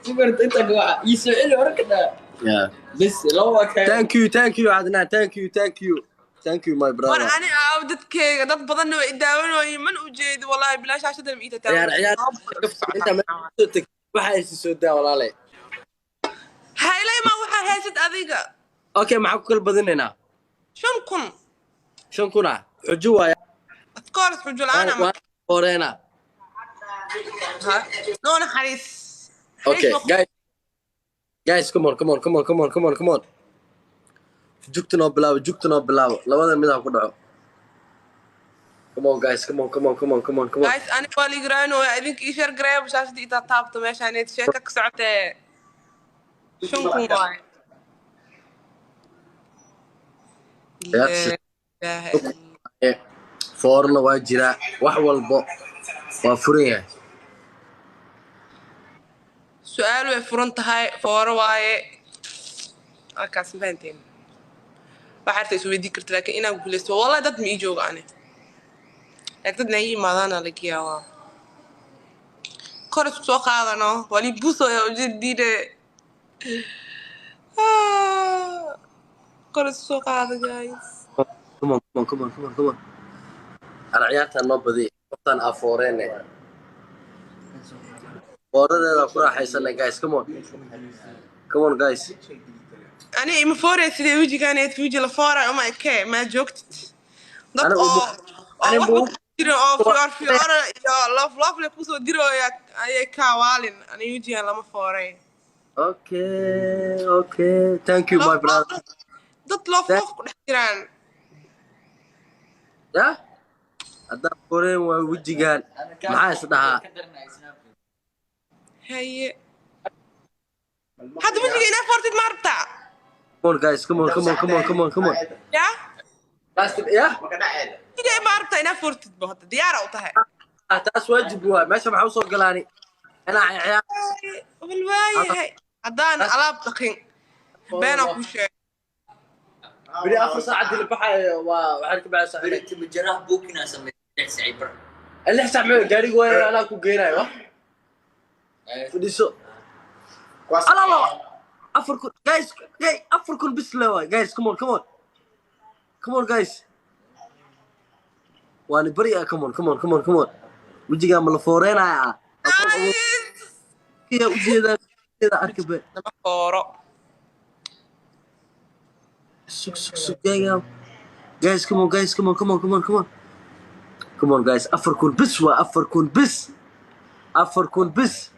Ii soo celi hore ka dhaa. Yeah. Bes laba ka. Thank you, thank you, Adnan. Thank you, thank you, thank you, my War brother. ani aaw dadkeyga, dad badanna way idaawanooyin, man ujeedi wallahi bilaa shaashadan ma iita. Ciyaar ciyaar inta meel soo teg, waxa ay soo daa, walaalay. Haylay, ma waxaa haysid adiga? Okay, maxaa ku kala badinaynaa? 5,000. 5,000 ah, xujo waaya. Of course, xujo la-aan ama Waa foreena. Noo naxariis. Okay guys, guys, come on, come on, come on, come on, come on, come on. Jugta noo bilaabo, jugta noo bilaabo. Labada mid ha ku dhaco. Come on guys, come on, come on, come on, come on, come on. Guys, ani waa liigraanooya, idinka ii share gareeya shaashada, itaa taabto. Meeshaan sheeka ka socotee, 5,000 waaye. Ciyaarta. Ilaaha illa. Foorna waa jiraa, wax walbo waa furan yahay. Su-aal way furan tahay, fooro waaye halkaas, ma fahanteen? Waxaa arta isweydii karta, laakiin inaan guuleysto wallahi dad ma ii joogo ani, laakiin dad na ii imaadaana laga yaabaa. Kor isku soo qaadano wali busoya ujeediine. Kor isku soo qaada, guys. Come on, come on, come on, come on, come on. Ana ciyaartaan noo badiy, qoftaan aa fooreene, fooradeeda ku raaxaysana. Guys, come on, come on, guys. Ani ima foorey sidee wejiganeed weji la foora uma eke, maa joogtid dad Anigu oo oo ani waxba ku jirin oo fiyoor fiyoora iyo loof loof le kusoo dirooya ayay kaawaalin. Ani wejigan lama foorey. Okay, thank you, my Loof brother. loof, dad loof loof ku dhex jiraan. Ya haddaan fooreen waa wejigaan, maxaa is dhahaa? Haye, hadda wejiga inaa foortid ma rabtaa? Come on guys, come on, come on, come on, come on, come on. Ya. Ya. Wejiga ma rabtaa inaa foortid bo? Hadda diyaara u tahay? Ah, taas waajib waay. Meesha maxaa usoo galaani inaa ciyaar. Wal waayahay, haddaan alaab dhaqin beenaa kuu sheegay. Beri 4 saac dili baxayo, waa waxaan ka baxaysaa. Beri timijaraha booking aa sameeyay 6 saac bar. 6 saac mee gaariga waay, anaa ku geenayo. Wa fadhiiso. Alala, 4,000, guys, guys, 4,000 bis le waay. Guys, come on, come on, come on, guys. Waani bari ah. Come on, come on, come on, come on. Wejigaa ma la fooreenaya ah? Yaa ujeedaa, ujeeda arka be. Lama fooro. Sug, sug, sug. Guys, guys, come on, guys, come on, come on, come on, come on, come on, guys. 4,000 bis waa, 4,000 bis, 4,000 bis.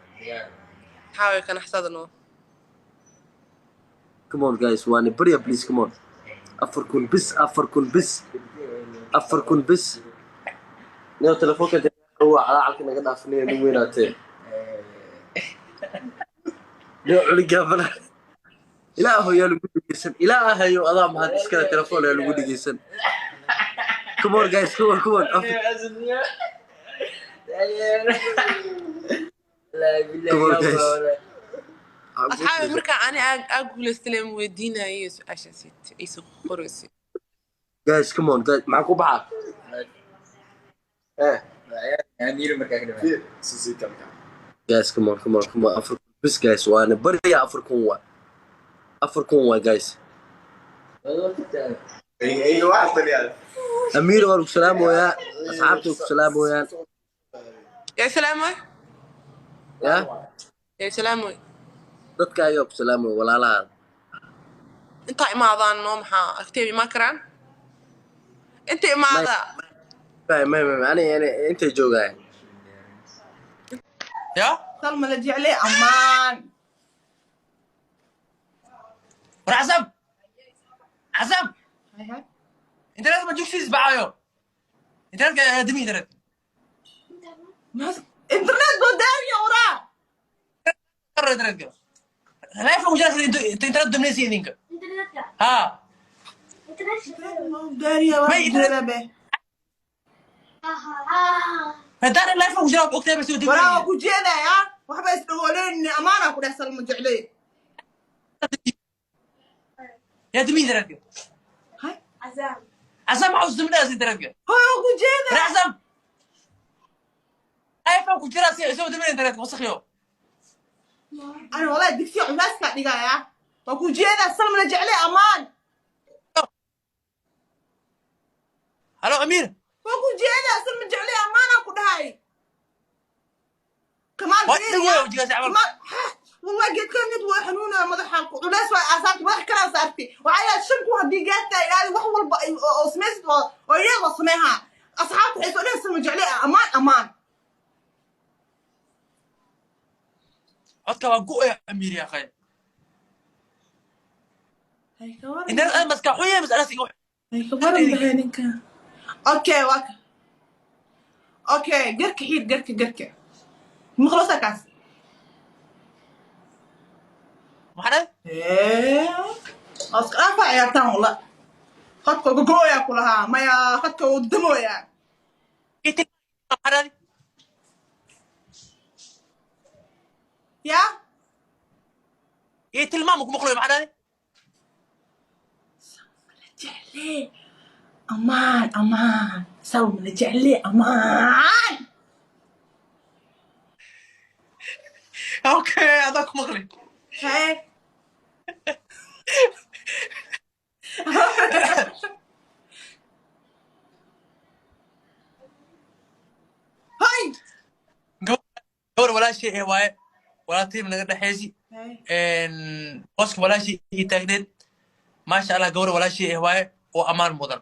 Maxaa way kanaxsadano? Come on guys, waani barya, please, come on. 4,000 bis, 4,000 bis, 4,000 bis. Niyo telefoonka waa calaacalka naga dhaafinaya, nin weynaatee. Niyo culigaabana Ilaahu yaa lagu dhegeysan. Ilaahayo adaa mahad iskale, telefoon yaa lagu dhegeysan. Come on guys, come on, come on. Come on guys. Asxaabi, markaa ani aa guulaystay ma weydiinayo su-aashaas iisoo qoraysa. Guys, come on guys. Maxaa ku baxaa eh? Guys, come on, come on, come on. 4,000 bis, guys. Waana barya, 4,000 waa, 4,000 waa, guys. Amiir waa lagu salaamoyaa, asxaabta ku salaamoyaan. Yaa salaamoy. Ya. Yaa salaamoy. Dadka ayaa ku salaamoya, walaalahaada. Intaa imaadaan noo, maxaa agteeb imaan karaan inta imaada? May, may, may, ani intay joogayan. Ya. Salma la jeclay ammaan. War Casam, Casam. Internet ma jugsiis baxayo, internetka dimi, internet. Internet boo daariya waraa. Karo internetka live ku jira, internet dominaysa idinka. Internetka. Ha. Daariya. May internet- Waa Haddaan live ku jira ogtahay bas. waraa, waa ku jeedaya, waxba isdhagooleyn, amaanaa ku dheh Salma jeclay. Yaa dimi internetka? Azam. Casam, maxaa usduminaysa internetka? Hoy, waa ku jeedaya. War Casam, live ku jira si isagoo diminaya internetka wasakhiyo. Ani wallahi digsiga culayskaa dhigayaa. Waa ku jeedaa, Salma la jeclay amaan. Halo, Amiir. Waa ku jeedaa, Salma jeclay amaanaa ku dhahay. Kamaal. Waa dhig wey wajigaas camal. Kamaal, wallahi geedkan mid waa xanuunaya, madaxa culays waa aasaartay, madax kalaa saartay. Waxaa yahay 5,000 haddii gaartaa ilaali wax walba oo samaysid oo iyaga waa sameehaa. Asxaabta waxay soo dhehen Salma jeclay amaan amaan. Codka waa go'aya, Amiir, yaa akhay. Internet aad maskax xun yahay, mas'alaas iga. Okay, waa okay, garka xiid, garka garka maqlosa kaas. Maxaa dhahay? Waa iska dhaafaa ciyaartaan, walla khadka gogooyaa ku lahaa maya, khadka uu damooyaa. Maxaa dhahay? Yaa. Ii tilmaam ku maqlayo, maxaa dhahay? Jeclee amaan amaan, Salma la jeclee amaan. Okay, adaa ku maqlay. Hee. Hay. Gabar walaashay ee waaye, walaaltiim naga dhexaysi, booska walaashay ii taagneed, maasha Allah. Gabar walaashay ee waaye oo ammaan mudan.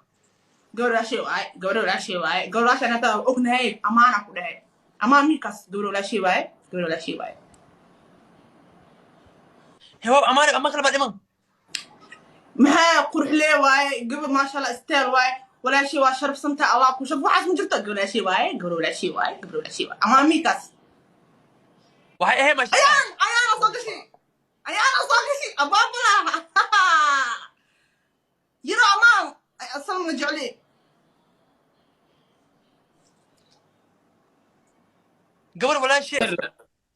Gabar walaashay waaye, gabar walaashay waaye, gabar walaashay hataa ognahay, amaana ku dhahay amaan minkaas. Gabar walaashay waaye, gabar walaashay waaye. Hewaab ammaan, ammaan kale baa dhiman. Maxaa qurxlee waaye gabar, maasha Allah, steel waaye, walaashay waa sharafsanta, Allah ku sharf, waxaas ma jirto. Gabar walaashay waaye, gabar walaashay waaye, gabar walaashay waaye, amaan minkaas. Waxay ahayd maasha Allah. Ayaan ayaana soo gashay, ayaana soo gashay abaabala yiro amaan Salma jecli. Gabar walaashay.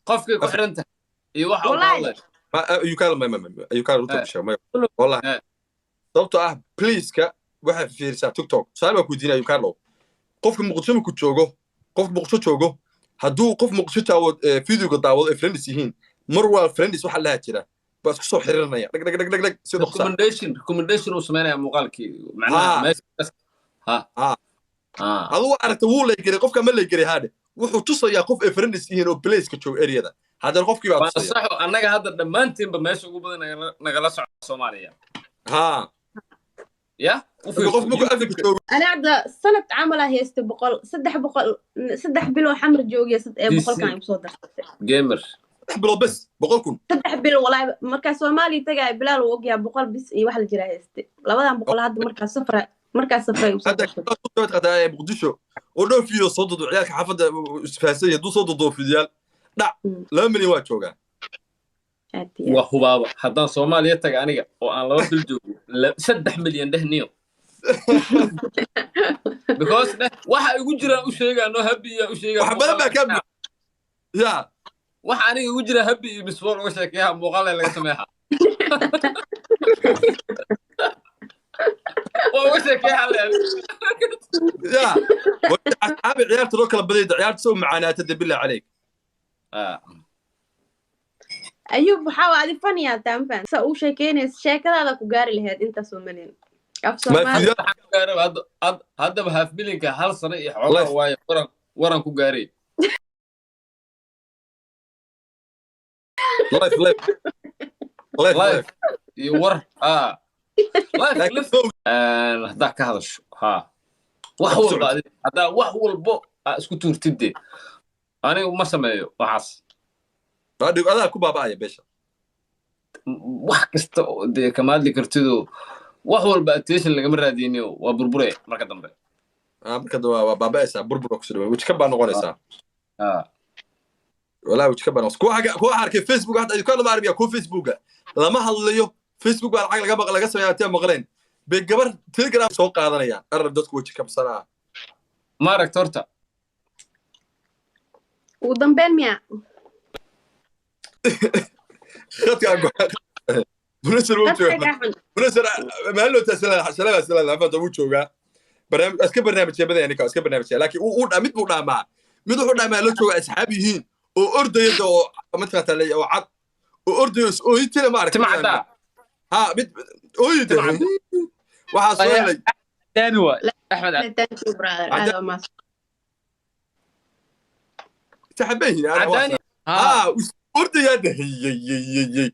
Qofkay ku xiran tahay iyo waxa uu ka Wallahi. hadlayo. Ma ayukaal ma ayukaal runta ku sheeg maya, wallahi. Sababtoo ah please-ka waxay fiirisaa TikTok. Su'aal baa ku weydiinaya, ayukaalow, qofka Muqdisho markuu joogo, qofka Muqdisho joogo, hadduu qof Muqdisho taawo videoga daawado ay friends yihiin, mar waa friends waxa lahaa jira baa isku soo xirinaya, dhag dhag dhag dhag dhag si dhaqsa. Recommendation uu sameynaya muuqaalkii macnaha meesha ha. Aduu aragta wuu leegelay qofka, ma leegelay haadhe, wuxuu tusayaa qof ay friends yihiin oo placeka joogo areada, haddana qofkii baa waana tusaya. Saxo, annaga hadda dhammaantiinba meesha ugu badan nagala socda Soomaaliya. Ya u marka qof fiirso markuu Afrika joogo. Ana hadda sanad camal aa haystay 100, 300, 3 bilo Xamar joogiya ee DC. 100-kan ay usoo darsatay. Gamer. 3 bilood bes 100,000. 3 bilo walaahi, markaa Soomaaliya tagaaya Bilaal uu ogyahay, 100 bis iyo wax la jiraa haystay. 200 hadda markaa safray usoo hadda darsatay. Qataa Muqdisho oo dhowr video soo duudu, ciyaalka xaafadda isfahansan yahay, hadduu soo duuduo fiidiyaal dhac, 2 milyan waa joogaa. Aad iyo aad. Waa hubaaba haddaan Soomaaliya taga aniga oo aan 2 bil joogo, 3 milyan dheh niyo, because dheh waxa igu jiraan u sheegaa, no happy yaa u sheegaa. Wax badan baa kaa buuxa ya. Waxa aniga igu jira happy iyo misbool uga sheekeeyaha muuqaal laga sameeyaa, waa uga sheekeeyaa le. Ya asxaabi, ciyaarta loo kala badayda, ciyaarta soo macaanaata de, billah caleyk. Ayuub, waxaa waa adi faniyaa taa, ma fahan sa uu sheekeynaysa sheekadaada ku gaari lahayd intaasoo malyan af ma Soomaali. fiidiyaal. Waxaan ku gaaray haddaba half millionka hal sano iyo xoogaa Life. waayo waran ku gaaray. Life life life. Life. Life. Iyo war life. Laakiin life haddaa ka hadasho ha wax Waa ku walba socota. Haddaa wax walbo aa isku tuurtid de, aniga ma sameeyo waxaas. Adaa ku baaba'aya beesha. Wax kasta oo dee kama hadli kartido, wax walba attention lagama raadiniyo, waa burbure marka dambe. Marka dambe waa baaba'aysaa, burbur ku soo dhawaa, weji ka baa noqonaysaa. Walaa weji ka baa noqonaysaa. Kuwa arkay Facebook hadda ayuu ka lama armiya, kuwa Facebooka lama hadlayo, Facebook baa lacag laga laga sameeyaa, tee maqleen bay gabar Telegram soo qaadanayaan arab, dadku weji kabsanaa. Ma aragta horta? Ugu dambeyn miya? Khadka Munasir wuu Dadka joogaa. kaa xun. Munasir maalin loo salaam salaam afanta wuu joogaa, barnaamij iska barnaamijya badan, ninka iska barnaamijya, laakiin uu mid buu dhaamaa, mid wuxuu dhaamaa la jooga asxaab yihiin oo ordaya oo mataqaanta oo cad. Oo ordayo, is ooyintina ma aragtay? Tima caddaa. Ha, mid ooyinta. Tima caddaa. Waxaa soo helay. Daani waay Axmed. Thank you, brother, aad waa mahadsan. Saxabayhin. Cadaani. Ha, ordayaa dhahiyey.